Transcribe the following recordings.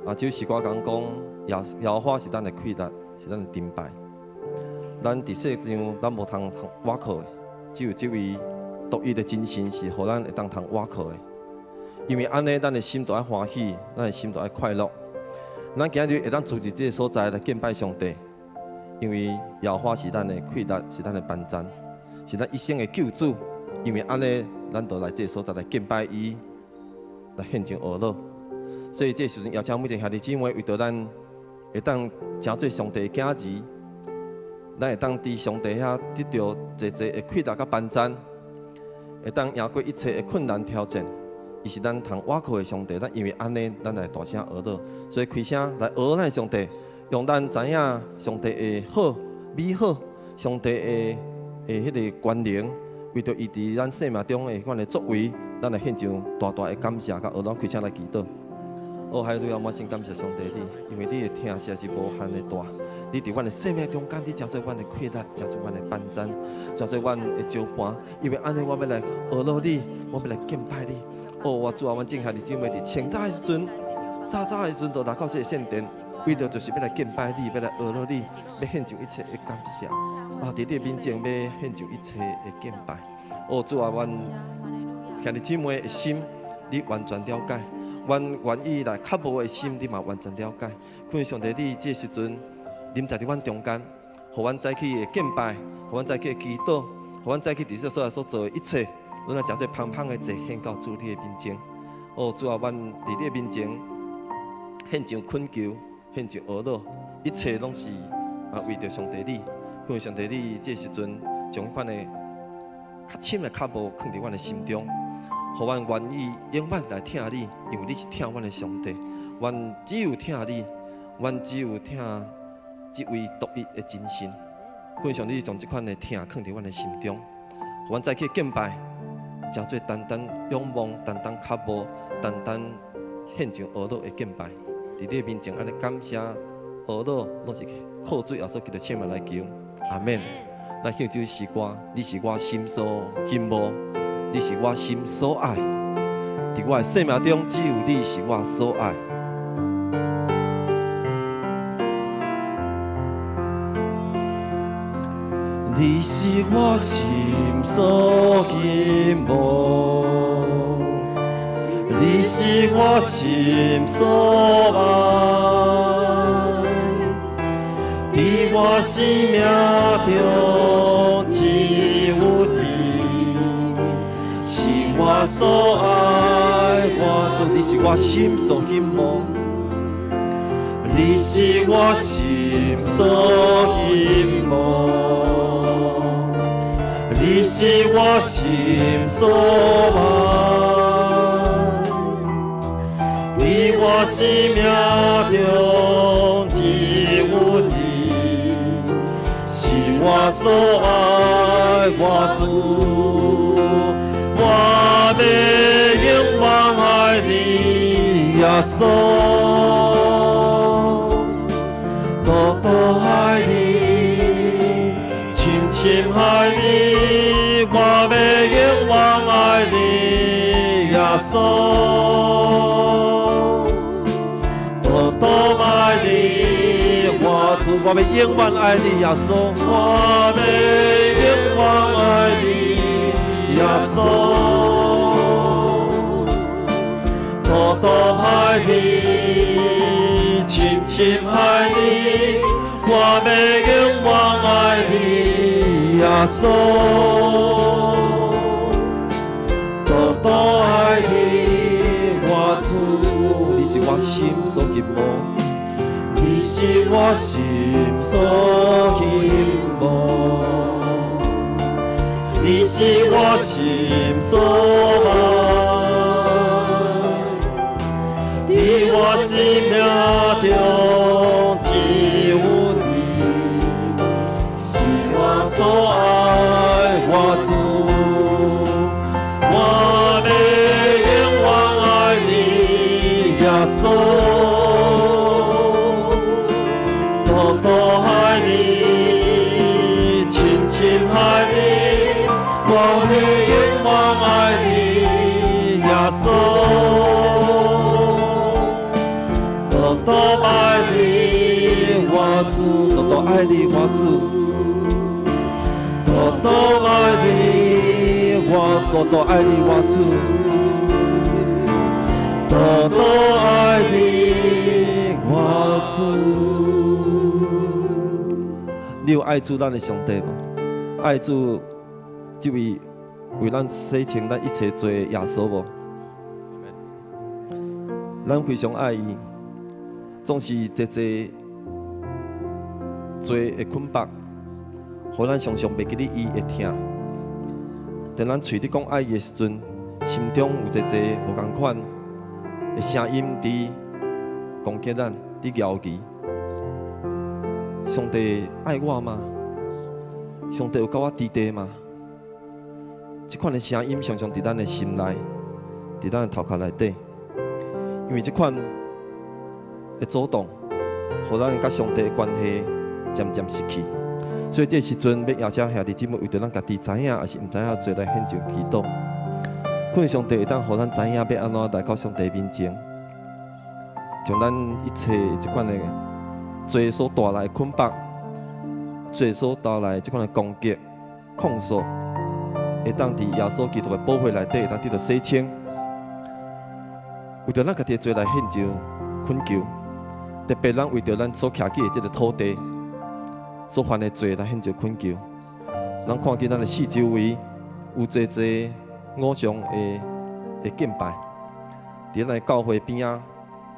啊，這首詩歌講講耶和華是咱的氣力，是咱的盾牌。咱佇世上，咱無通通倚靠的，只有這位獨一的真神是予咱會當通倚靠的。因為按呢，咱的心就愛歡喜，咱的心就愛快樂。咱今日會當聚佇這个所在來敬拜上帝，因為耶和華是咱的氣力，是咱的幫贊，是咱一生的救主。因為按呢，咱就來這个所在來敬拜伊，來獻上哀樂。所以這時陣邀請每一個兄弟姊妹，為著咱會當成做上帝的囝兒，咱會當佇上帝遐得著濟濟的氣力佮幫贊，會當贏過一切的困難挑戰。伊是咱通倚靠的上帝，咱因為按呢，咱來大聲哀樂，所以開聲來哀樂咱的上帝，讓咱知影上帝的好、美好，上帝的彼个權能，為著伊佇咱生命中的彼款的作為，咱來獻上大大的感謝，佮哀樂，開聲來祈禱。哦，哈利路亞！我先感謝上帝你，因為你的疼實在是無限的大。你佇阮的生命中間，你成做阮的氣力，成做阮的幫贊，成做阮的招伴。因為按呢，我欲來哀樂你，我欲來敬拜你。哦，我主啊，阮眾兄弟姊妹佇清早的時陣，早早的時陣就來到這个聖殿，為著就是欲來敬拜你，欲來哀樂你，欲獻上一切的感謝。啊，佇你的面前欲獻上一切的敬拜。哦，主啊，阮兄弟姊妹的心，你完全了解。阮願意來渴慕的心，你嘛完全了解。懇上帝，你這時陣臨在佇阮中間，予阮早起的敬拜，予阮早起的祈禱，予阮早起佇這所在所做的一切，攏來成做芳香的祭獻到主你的面前。哦，主啊，阮佇你的面前獻上懇求，獻上哀樂，一切攏是啊為著上帝你。懇上帝，你這時陣將彼款的較深的渴慕囥佇阮的心中。予阮願意永遠來疼你，因為你是疼阮的上帝。阮只有疼你，阮只有疼這位獨一的真神。懇上帝將這款的疼囥佇阮的心中，予阮早起敬拜，成做單單仰望、單單渴慕、單單獻上哀樂的敬拜。佇你的面前，按呢感謝哀樂，攏是靠主耶穌基督聖名來求。阿門。來獻這首詩歌，你是我心所欣慕。你是我心所愛，佇我的生命中，只有你是我所愛。你是我心所欣慕，你是我心所愛，佇我生命中只有你。是我所愛，我主，你是我心所欣慕，你是我心所欣慕，你是我心所愛，佇我生命中只有你，是我所愛，我主。我欲永遠愛你，耶穌，多多愛你，深深愛你，我欲永遠愛你，耶穌，多多愛你，我主，我欲永遠愛你，耶穌，我欲永遠愛你。耶穌，多多愛你，深深愛你，我欲永遠愛你，耶穌，多多愛你，我主，你是我心所欣慕，你是我心所欣慕。你是我心所愛，佇我生命中只有你，是我所愛，我主，我欲永遠愛你，耶穌，多多愛你，深深愛你。我欲永遠愛你，耶穌，多獨獨愛你，我主，獨獨愛你，我主，獨獨愛你，我獨獨愛你，我主，獨獨愛你，我主。你有愛主咱的上帝無？愛主這位為咱洗清咱一切罪的耶穌無？咱非常愛伊，總是濟濟罪的捆綁，予咱常常袂記得伊的疼。當咱喙咧講愛伊的時陣，心中有濟濟無仝款的聲音佇攻擊咱，佇搖疑。上帝愛我嗎？上帝有佮我佇地嗎？這款的聲音常常佇咱的心內，佇咱的頭殼內底，因為這款的阻擋，予咱佮上帝的關係漸漸失去。所以這個時陣，欲邀請兄弟姊妹為著咱家己知影，抑是毋知影罪來獻上祈禱。懇上帝會當予咱知影欲按怎來到上帝面前，將咱一切這款的罪所帶來的捆綁，罪所帶來這款的攻擊、控訴，會當佇耶穌基督的寶血內底，會當得著洗清。為著咱家己的罪來獻上懇求，特別咱為著咱所徛起的這个土地所犯的罪來獻上懇求。咱看見咱的四周圍有濟濟偶像的敬拜，佇咱的教會邊仔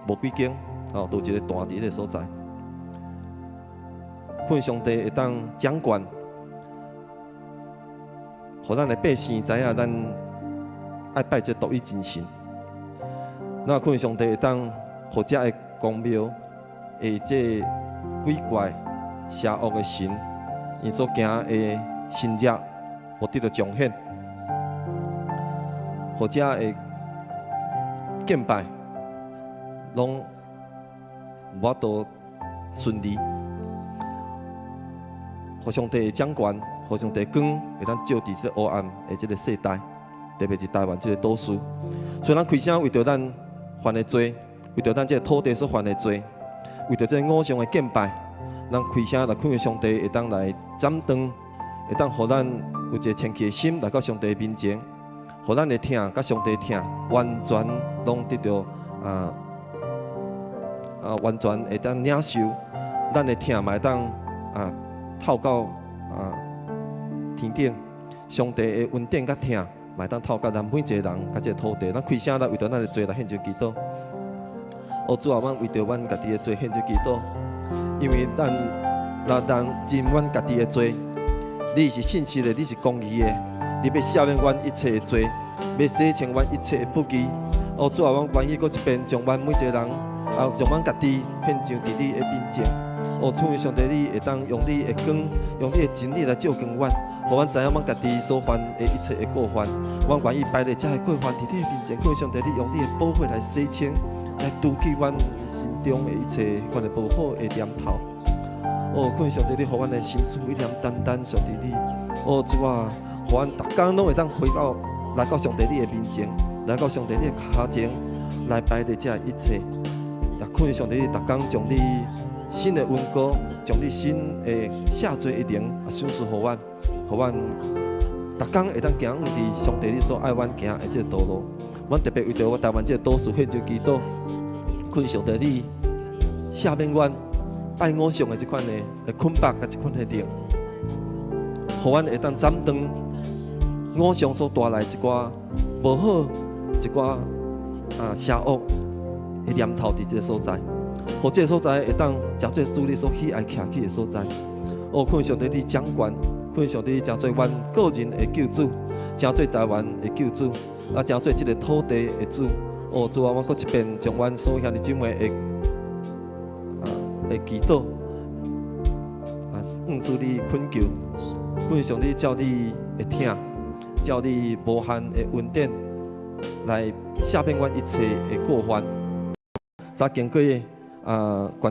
無幾間，哦，都有一个壇佇彼个所在。懇上帝會當掌權，予咱的百姓知影咱愛拜這獨一真神。那懇上帝會當予遮的宮廟的這鬼怪邪惡的神，𪜶所行的神跡，無得著彰顯，予遮的敬拜攏無法度順利。予上帝的掌權，予上帝光，會當照佇這个黑暗的這个世代，特別是台灣這个島嶼。所以咱開聲為著咱犯的罪，為著咱這个土地所犯的罪，為著這个偶像的敬拜，咱開聲來懇求上帝會當來斬斷，會當予咱有一个清氣的心來到上帝面前，予咱的疼佮上帝疼完全攏得著完全會當領受，咱的疼嘛會當透到天頂，上帝的恩典佮疼，嘛會當透到咱每一个人佮這个土地。咱開聲來為著咱的罪來獻上祈禱。哦，主啊，阮為著阮家己的罪獻上祈禱，因為咱若當認阮家己的罪，你是信實的，你是公義的，你欲赦免阮一切的罪，欲洗清阮一切的不義。哦，主啊，阮願意閣一遍將阮每一個人，將阮家己獻上佇你的面前。哦，主上帝，你會當用你的光，用你的真理來照光阮，予阮知影阮家己所犯的一切的過犯。阮願意擺佇遮的過犯佇你的面前，求上帝，你用你的寶血來洗清，來除去阮心中的一切款的無好的念頭。哦，求上帝，你予阮的心思意念單單上帝你。哦，主啊，予阮逐工攏會當回到來到上帝你的面前，來到上帝你的跤前，來擺佇遮一切。也懇上帝，你逐工將你新的恩膏，將你新的赦罪的靈賞賜予阮，予阮逐工會當行佇上帝你所愛阮行的這个道路。阮特別為著我台灣這个島嶼獻上祈禱，懇上帝你赦免阮拜偶像的這款的捆綁佮這款的靈，予阮會當斬斷偶像所帶來一寡無好、一寡邪惡的念頭佇這个所在。予這个所在會當成做主你所喜愛徛起的所在。哦，懇上帝你掌權，懇上帝你成做阮個人的救主，成做台灣的救主，成做這个土地的主。哦，主啊，我閣一遍將阮所有兄弟姊妹的祈禱，向主你懇求，懇上帝照你的疼，照你無限的恩典來赦免阮一切的過犯。才經過縣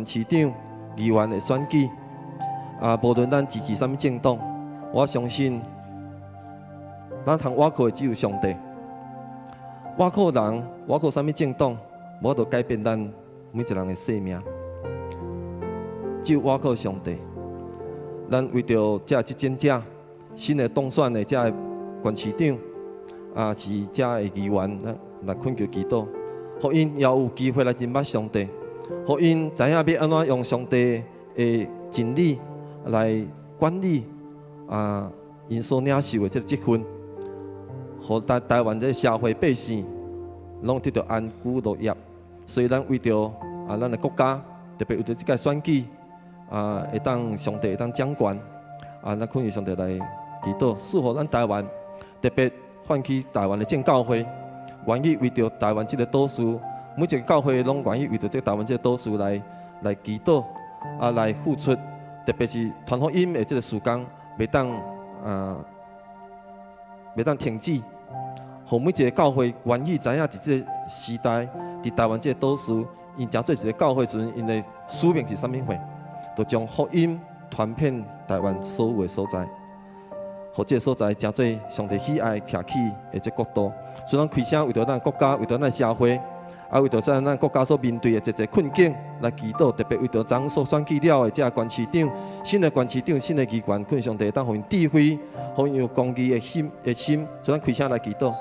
市長、議員的選舉，無論咱支持啥物政黨，我相信咱通倚靠的只有上帝。倚靠人，倚靠啥物政黨，無法度改變咱每一個人的性命，只有倚靠上帝。咱為著這執政者新的當選的這個縣市長，啊是這个議員，咱來懇求祈禱，予𪜶也有機會來認捌上帝，予𪜶知影欲按怎用上帝的真理來管理啊，𪜶所領受的這個職分，予台灣這個社會百姓攏得著安居樂業。所以咱為著啊，咱的國家，特別為著這屆選舉啊，會當上帝會當掌權啊，咱懇求上帝來祈禱，賜予咱台灣，特別喚起台灣的正教會，願意為著台灣這個島嶼，每一個教會攏願意為著這個台灣這個島嶼來祈禱啊，來付出，特別是傳福音的這個事工，袂當停止，予每一個教會願意知影佇這個時代，佇台灣這個島嶼，𪜶成做一個教會時陣，𪜶的使命是啥物貨？就將福音傳遍台灣所有的所在，予這個所在成做上帝喜愛徛起的這國度。所以咱開聲為著咱國家，為著咱社會，啊，為著咱國家所面對的濟濟困境來祈禱，特別為著昨所選舉了的這個縣市長、新的縣市長、新的議員，懇上帝會當予𪜶智慧，予𪜶有公義的心，所以咱開聲來祈禱。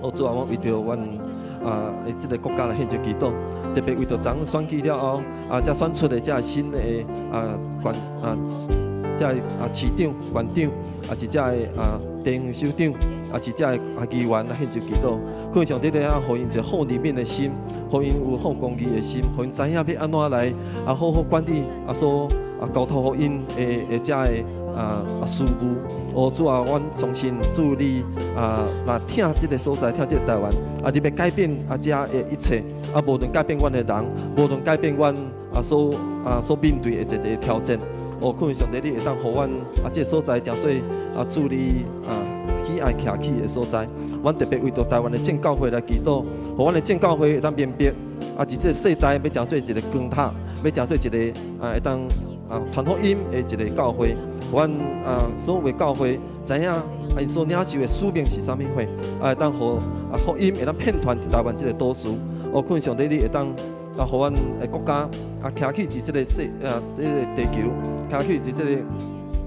哦，主啊，我為著阮啊，這個國家來獻上祈禱，特別為著昨選舉了後，啊，才選出的這新的啊縣啊，這啊市長、縣長，啊是這啊地方首長，啊是這啊議員來獻上祈禱。懇上帝咧啊，予𪜶一個好憐憫的心，予𪜶有好公義的心，予𪜶知影欲按怎來啊好好管理啊所啊交託予𪜶的這个啊事務。哦，主啊，阮相信主你啊，若疼這個所在，疼這個台灣，啊，你欲改變啊這的一切，啊，無論改變阮的人，無論改變阮啊所面對的一個挑戰，哦，懇求上帝你會當予阮啊這個所在成做啊主你啊喜愛徛起的所在。阮特別為著台灣的正教會來祈禱，予阮的正教會會當明白，啊，佇這個世代欲成做一個光塔，欲成做一個啊會當啊傳福音的一個教會。阮啊所有的教會知影啊，𪜶所領受的使命是啥物貨，啊會當予啊福音會當遍傳佇台灣這個島嶼。哦，懇求上帝你會當啊，予阮的國家啊徛起佇這個世啊這個地球，徛起佇這個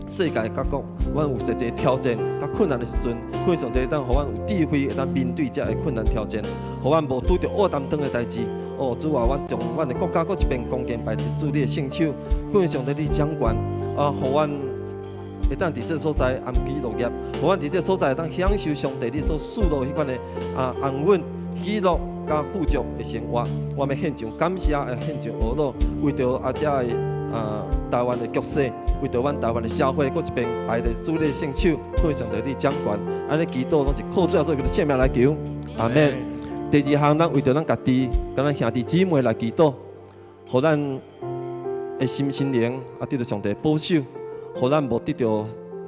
世界各國，阮有濟濟挑戰、較困難的時陣，懇求上帝會當予阮有智慧，會當面對這个困難挑戰，予阮無拄著烏擔當的代誌。哦，主啊，阮將阮的國家閣一遍恭敬擺佇主你的聖手，懇求上帝你掌權，啊，予阮會當佇這所在安居樂業，予阮佇這所在會當享受上帝你所賜予彼款的啊安穩、喜樂佮富足的生活。我欲獻上感謝，會獻上呵咾，為著啊這个啊台灣的局勢，為著阮台灣的社會，閣一遍擺佇主你的聖手，懇求上帝你掌權。按呢祈禱攏是靠主耶穌基督聖名來求，阿門。第二項，咱為著咱家己，佮咱兄弟姊妹來祈禱，予咱的心心靈啊得著上帝保守，予咱無得著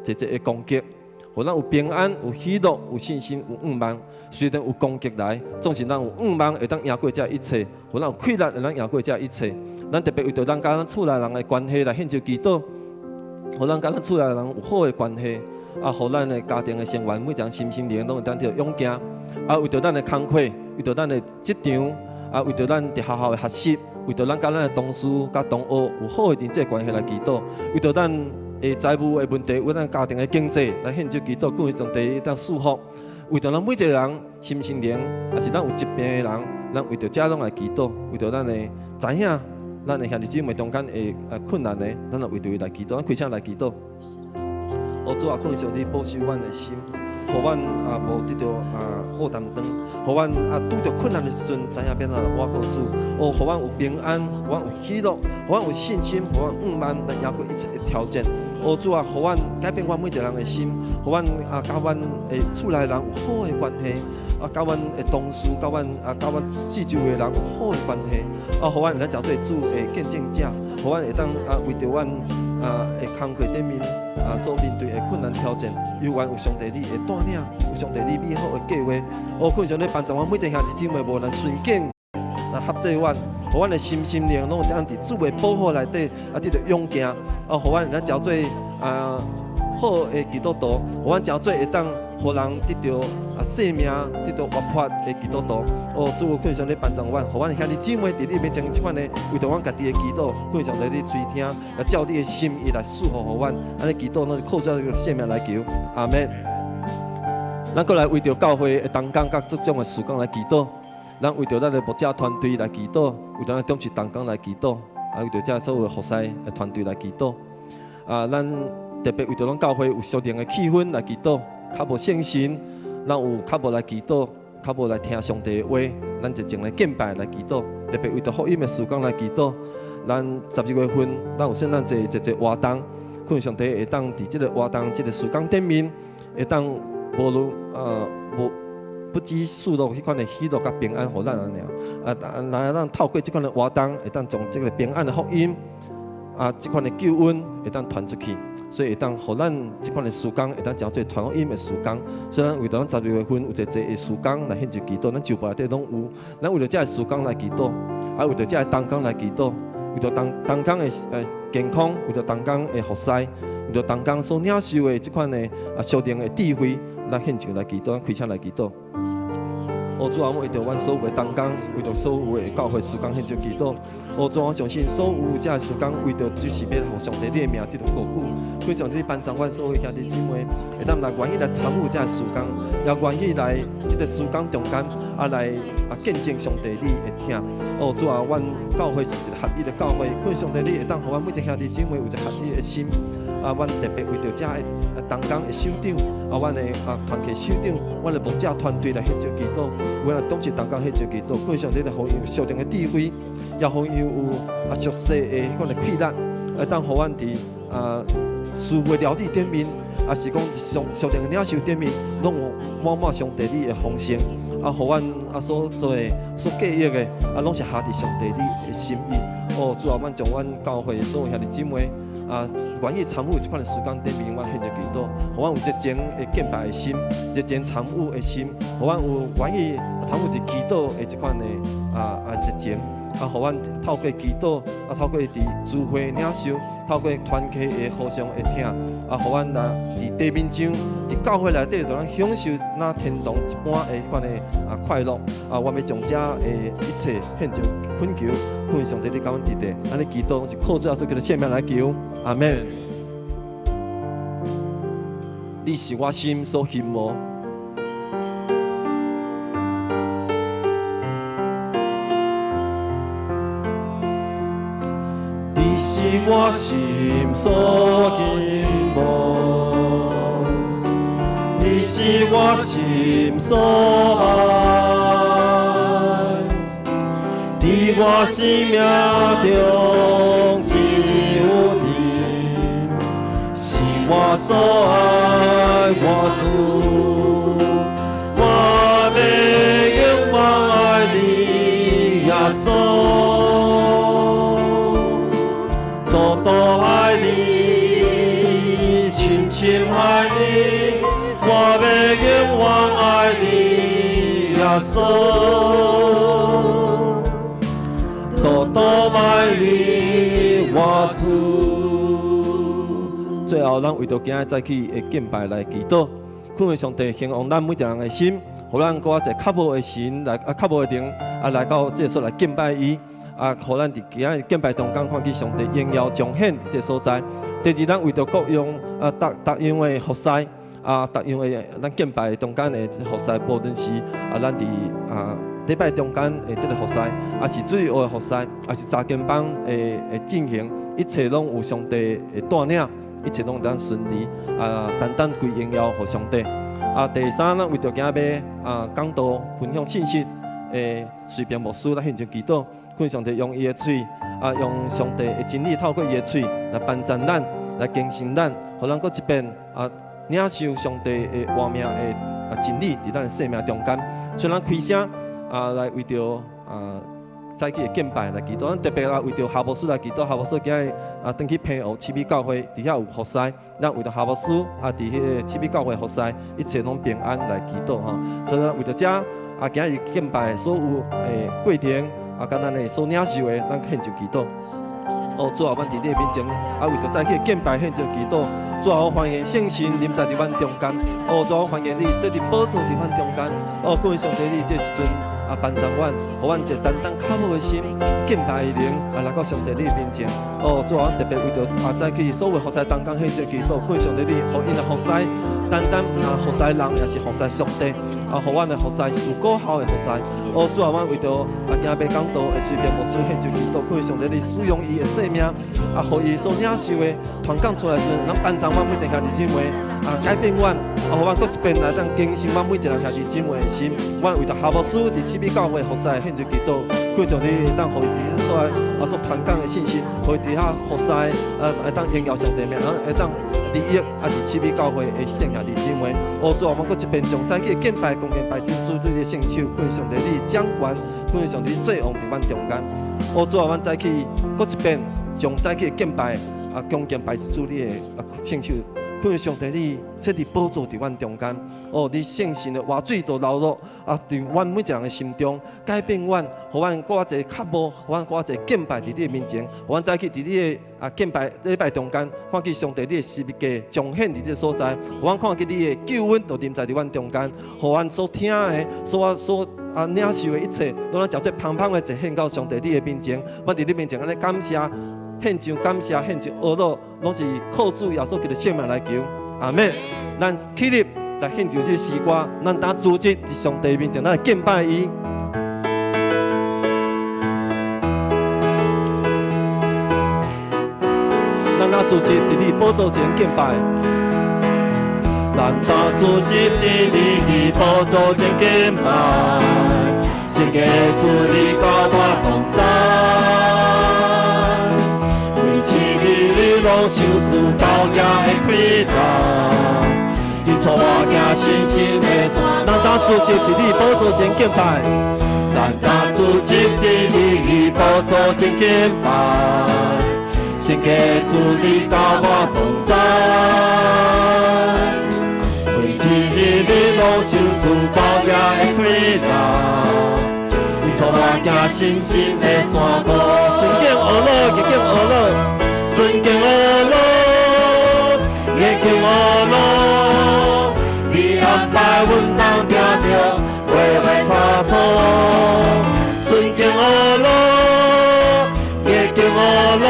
濟濟的攻擊，予咱有平安、有喜樂、有信心、有盼望。雖然有攻擊來，總是咱有盼望會當贏過這一切，予咱有氣力會當贏過這一切。咱特別為著咱佮咱厝內人的關係來獻上祈禱，予咱佮咱厝內人有好的關係，啊，予咱的家庭的成員每一個人心心靈攏會當得著勇健。啊，為著咱的工課，為著咱的職場，啊，為著咱佇學校的學習，為著咱佮咱的同事、佮同學有好的人際關係來祈禱，為著咱的財務的問題，為咱家庭的經濟來獻上祈禱，懇求上帝當賜福。為著咱每一個人心心靈，抑是咱有疾病的人，咱為著這攏來祈禱，為著咱的知影，咱的兄弟姊妹中間會困難的，咱就為著伊來祈禱，咱開聲來祈禱。哦，主啊，懇求上帝保守阮的心，予阮啊無得著啊烏擔當，予阮啊拄著困難的時陣，知影欲按怎倚靠主。哦，予阮有平安，予阮有喜樂，予阮有信心，予阮有盼望來贏過一切的挑戰。哦，主啊，予阮改變阮每一個人的心，予阮啊，佮阮的厝內人有好的關係，啊，佮阮的同事，佮阮啊，佮阮四周的人有好的關係，啊，予阮會當成做主的見證者，予阮會當啊為著阮啊的工課頂面啊所面對的困難挑戰，猶原有上帝你的帶領，有上帝你美好的計劃。哦，懇求上帝幫助阮每一個兄弟姊妹，無論順境來合作阮，予阮的心心靈攏會當佇主的保護內底啊，得著勇健，啊，予阮會當成做啊好的基督徒，予阮成做會當予人得著生命，得著活潑的基督徒。哦，主，懇求你幫助阮，予阮兄弟姊妹佇你面前這款的，為著阮家己的祈禱，懇求你垂聽，來照你的心意來賜福予阮。按呢祈禱，攏是靠主的聖名來求，阿門。咱閣來為著教會的同工佮各種的事工來祈禱，咱為著咱的牧者團隊來祈禱，為著咱長執同工來祈禱，為著這所有服侍的團隊來祈禱。咱特別為著咱教會有屬靈的氣氛來祈禱，較無信心，咱有較無來祈禱，較無來聽上帝的話，咱就前來敬拜來祈禱。特別為著福音的事工來祈禱。咱12月份，咱有聖誕節一個活動，懇上帝會當佇這個活動、這個事工頂面，會當無論無不只賜落彼款的喜樂佮平安予咱爾爾，來咱透過這款的活動，會當將這個平安的福音，這款的救恩會當傳出去，所以會當予咱這款的事工會當成做傳福音的事工。所以咱為著咱12月份有一個的事工來獻上祈禱，咱周圍內底攏有。咱為著這个事工來祈禱，為著這个同工來祈禱，為著同同工的健康，為著同工的服侍，為著同工所領受的這款的屬靈的智慧，咱獻上來祈禱，咱開聲來祈禱。哦，主啊，我為著阮所有的同工，為著所有的教會事工獻上祈禱。哦，主啊，我相信所有這个事工，為著就是欲予上帝你的名得著高舉。求上帝幫助阮所有兄弟姊妹，會當來願意來參與這个事工，也願意來這个事工中間來見證上帝你的疼。哦，主啊，阮教會是一個合一的教會，求上帝你會當予阮每一個兄弟姊妹有一個合一的心。阮特別為著這个同工的首長，阮的團契首長，阮的牧者團隊來獻上祈禱，阮的董事同工獻上祈禱，求上帝來予伊有屬靈的智慧，也予伊有屬世的彼款的氣力，會當予阮佇事務料理頂面，抑是講屬屬靈的領袖頂面，攏有滿滿上帝你的豐盛，予阮所做的、所計劃的，攏是合佇上帝你的心意。哦，主啊，阮將阮教會所有兄弟姊妹，願意參與這款的事工頂面，阮獻上祈禱，予阮有熱情的敬拜的心，熱情參與的心，予阮有願意參與佇祈禱的這款的熱情，予阮透過祈禱，透過佇聚會領受，透過團契的互相的疼，予阮來佇地面上，佇教會內底，就咱享受若天堂一般的彼款的快樂。我欲將這的一切獻上懇求，懇上帝你共阮佇咧，按呢祈禱是靠主耶穌基督聖名來求，阿門。你是我心所欣慕。你是我心所欣慕，你是我心所愛，佇我生命中只有你，是我所愛，我主，我欲永遠愛你，耶穌。多多愛你，深深愛你，我欲永遠愛你，耶穌。多多愛你，我主。最後，咱為著今仔早起的敬拜來祈禱，懇求上帝興旺咱每一個人的心，予咱閣一個較無的神來，較無的靈，來到這个所來敬拜伊。予咱佇今仔日敬拜中間看見上帝榮耀彰顯佇這个所在。第二，咱為著各樣逐逐樣的服侍，逐樣的咱敬拜中間的服侍，無論是咱佇禮拜中間的這个服侍，抑是主日學的服侍，抑是查經班的進行，一切攏有上帝的帶領，一切攏當順利，單單歸榮耀予上帝。第三，咱為著今仔欲講道分享信息的隨便牧師來獻上祈禱。懇上帝用伊的喙，用上帝的真理透過伊的喙來幫助咱，來更新咱，予咱閣一遍領受上帝的活命的真理，佇咱的生命中間。所以咱開聲來為著早起的敬拜來祈禱，咱特別為著夏牧師來祈禱。夏牧師今日轉去澎湖七美教會，佇遐有服侍。咱為著夏牧師佇彼个七美教會服侍，一切攏平安來祈禱吼。所以咱為著這今日敬拜所有的過程。佮咱的所領受的，咱獻上祈禱。哦，主啊，阮佇你的面前，啊，為著早起敬拜獻上祈禱。主啊，我歡迎聖神臨在佇阮中間。哦，主啊，歡迎你設立寶座佇阮中間。哦，感謝上帝，你這時陣啊，幫助阮，予阮一個單單較好的心，敬拜的靈啊，來到上帝你的面前。哦，主啊，阮特別為著啊，早起所有服侍同工獻上祈禱，感謝上帝你，予𪜶的服侍單單毋但服侍人，也是服侍上帝。啊，予阮的服侍是有果效的服侍。哦，主啊，阮為著啊，今日講道的隨便牧師獻上祈禱，感謝上帝你使用伊的生命，啊，予伊所領受的傳講出來時陣，咱幫助阮每一個兄弟姊妹，啊，改變阮，啊，予阮閣一遍來當更新阮每一個兄弟姊妹的心。阮為著夏牧師佇七美教會服侍獻上祈禱，感謝你當予伊佇所啊所傳講的信息，予伊佇遐服侍，啊，會當榮耀上帝名，會當利益啊，佇七美教會的聖兄弟姊妹。哦，主啊，阮閣一遍將早起敬拜、恭敬拜進主你的聖手，感謝上帝你掌權，感謝上帝做王佇阮中間。哦，主啊，阮早起閣一遍將早起敬拜啊，恭敬拜主你的啊聖手，感謝上帝你設立寶座佇阮中間。哦，你聖神的活水都流落啊，佇阮每一個人的心中，改變阮，予阮閣一個渴慕，予阮閣一個敬拜佇你的面前，予阮早起佇你的啊敬拜禮拜中間，看見上帝你的十字架彰顯佇這個所在，予阮看見你的救恩就臨在佇阮中間，予阮所聽的、所啊領受的一切，攏咱食做芳芳的祭獻到上帝你的面前。阮佇你面前按呢感謝，獻上感謝，獻上阿樂，攏是靠主耶穌基督聖名來求，阿門。咱起立來獻上這詩歌，咱當組織佇上帝面前，咱來敬拜伊。咱當組織佇你寶座前敬拜。咱當組織佇你寶座前敬拜，聖潔主你佮我同在，每一日你攏賞賜高價的氣力，你帶我行信心的山。咱當組織佇你寶座前敬拜，咱當組織佇你寶座前敬拜，聖潔主你佮我同在。每一日你攏賞賜高價的氣力，你帶我行信心的山路。順境學樂，逆境學樂，順境學樂，逆境學樂，你安排阮當行著畫畫錯錯。順境學樂，逆境學樂，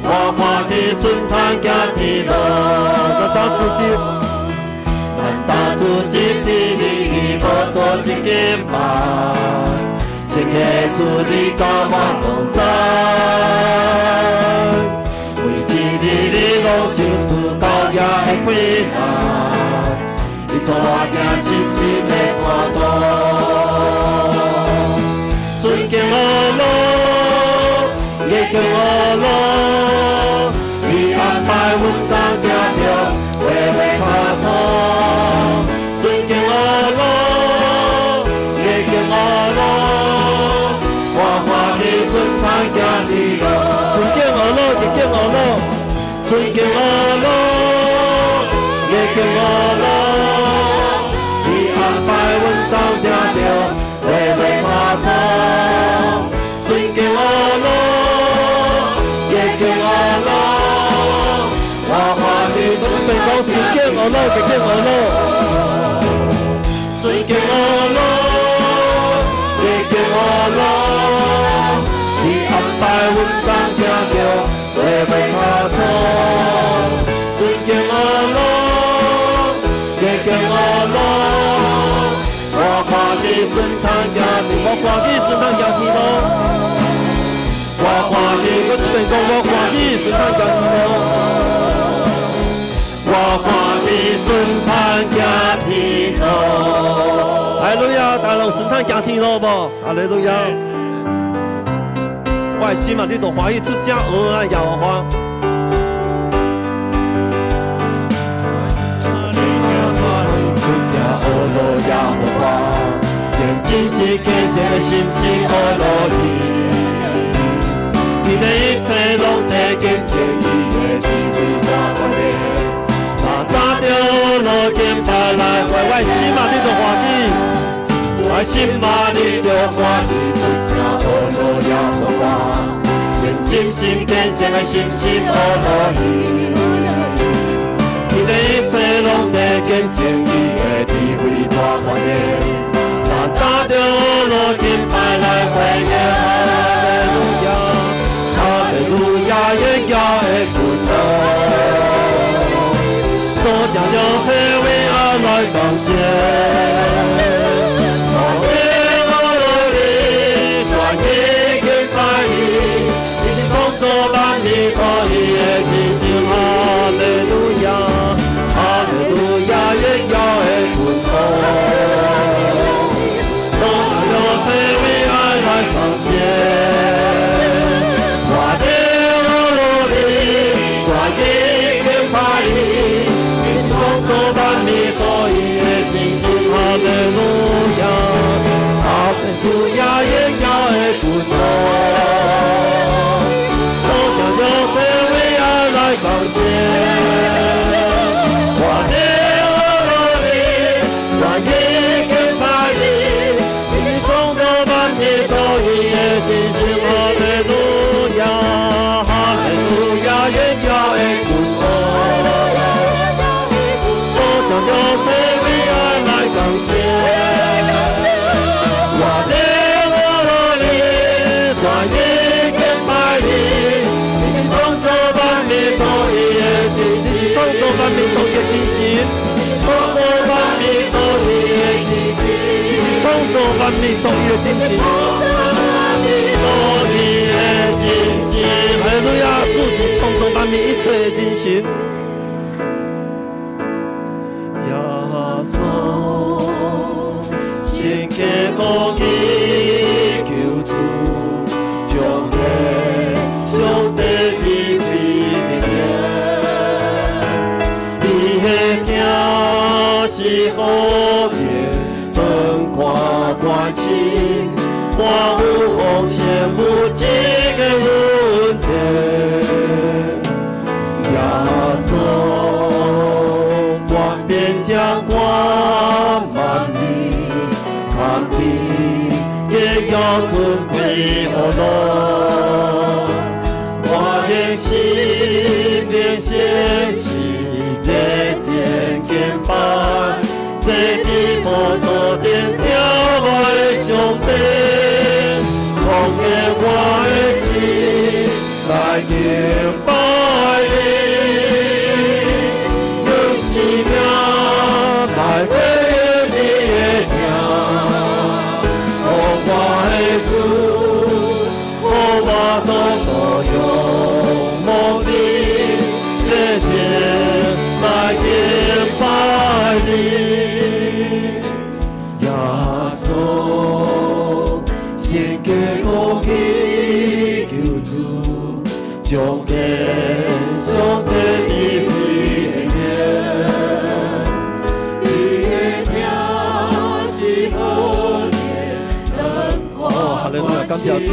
我歡喜順通行天路。咱當組織，咱當組織佇你寶座前敬拜，聖潔主你佮我同在，每一日你攏賞賜高價的氣力，你帶我行信心的山路。順境學樂，逆境學樂，你安排阮當行著畫畫錯錯。順境學樂，逆境學樂，我歡喜順通行天路。順境學樂，逆境學樂，順境學樂，逆境學樂，你安排阮當行著畫畫錯錯。順境學樂，逆境學樂，我歡喜順變講順境學樂，逆境學樂，順境學樂，逆境學樂，你安排阮當行著畫畫錯錯。順境學樂，逆境學樂，我歡喜順通行天，我歡喜順通行天路。我歡喜我這邊講我歡喜順通行天路。我歡喜順通行天路。哈利路亞，大家順通行天路無？哈利路亞。我的心啊，你都歡喜出聲學咱耶和華。出聲學樂耶和華，眼睛是虔誠的心是學樂伊。伊的一切攏得見證伊的智慧和權力。若打著樂敬拜來回，我的心啊，你都歡喜。我的心啊，你就歡喜出聲學樂耶和華，眼睛真心虔誠的心神阿羅伊，伊的一切攏在見證伊的智慧大權能，咱打著阿羅敬拜來回應。哈利路亞，哈利路亞，耶和的君王，多謝了黑為愛來奉獻。我的阿羅你，全意敬拜你，你是創造萬物可以的真神。哈利路亞，哈利路亞，耶和的君王，多謝了黑為愛來奉獻。我的阿羅你，全意敬拜你，你是創造萬物可以的真神。哈利路亞，哈利路亞，耶和的君王，多謝了黑為愛來奉獻。我的阿羅你，全意敬拜你，你是創造萬物可以的真神。哈利路亞，哈利路亞，耶和的君王，多謝了黑為愛來奉獻。我的阿羅你，全意敬拜你，你是創造萬物獨一的真神，創造萬物獨一的真神，創造萬物獨一的真神，創造萬物獨一的真神，獨一的真神。哈利路亞，主是創造萬物一切的真神。耶穌，聖潔公義救主，將你上帝智慧的靈，伊的疼是何等長闊寬深，我有奉獻無盡的恩典。耶穌，轉變掌管萬民，看天榮耀尊貴何樂，我的心靈顯示熱情敬拜，坐佇寶座頂仰望的上帝，奉獻我的心來敬拜你，用生命來回應你的疼。哦，我的主，予我獨獨仰望你，熱情來敬拜你。耶穌，聖潔公義救主，將天上帝智慧的靈，伊的疼是何等長闊。哦，哈利路亞，感謝主，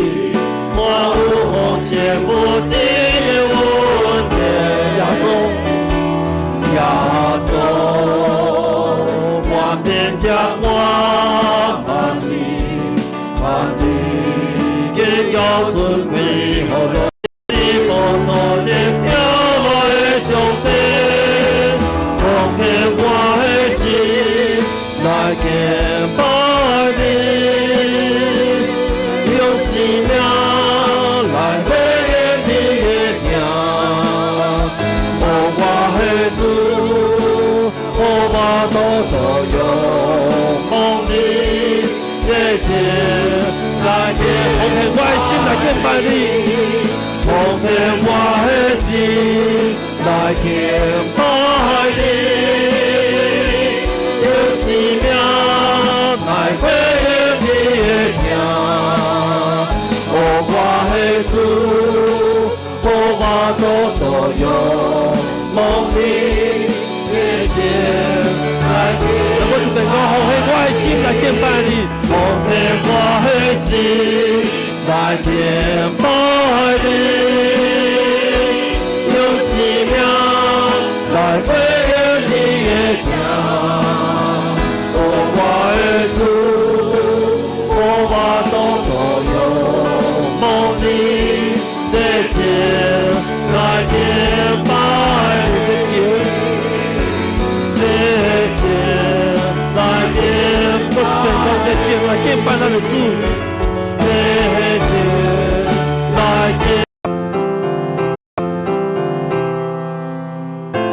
我有奉獻無盡的恩典。耶穌，耶穌，萬變將萬萬民，看你榮耀尊貴何樂，佇寶座頂仰望的上帝，奉獻我的心來敬拜你，用生命來回應你的疼。哦，我的主，予我獨獨仰望你，熱情來敬，奉獻我的心來敬拜你，奉獻我的心來敬拜你，用生命來回應你的疼。哦，我的主，予我獨獨仰望你，熱情來敬。我就講，奉獻我的心來敬拜你，奉獻我的心來敬拜你，用生命來回應你的疼。哦，我的主，予我獨獨仰望你，熱情咱的主。